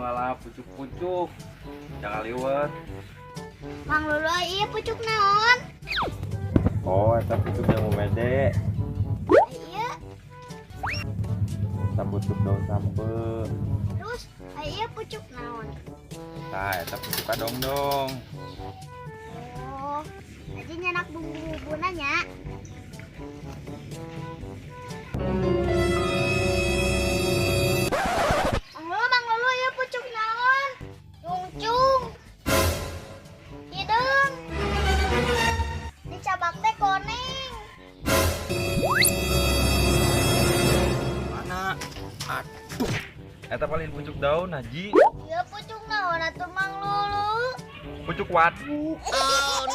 ngala pucuk-pucuk. Jangan liwet. Mang Lulu iya pucuk naon? Oh, eta pucuk jamu mede. Iya. Eta pucuk daun sampe. Terus, iya pucuk naon? Tah, eta pucuk kadongdong. Oh, aja nyanak bumbu-bumbuna nya. Mang Lulu iya pucuk naon? Cungcung. Hidung. Dicabak teh koneng. Mana? Aduh. Eta paling pucuk daun haji. Iya pucuk naon atuh Mang Lulu? Pucuk waduk. Oh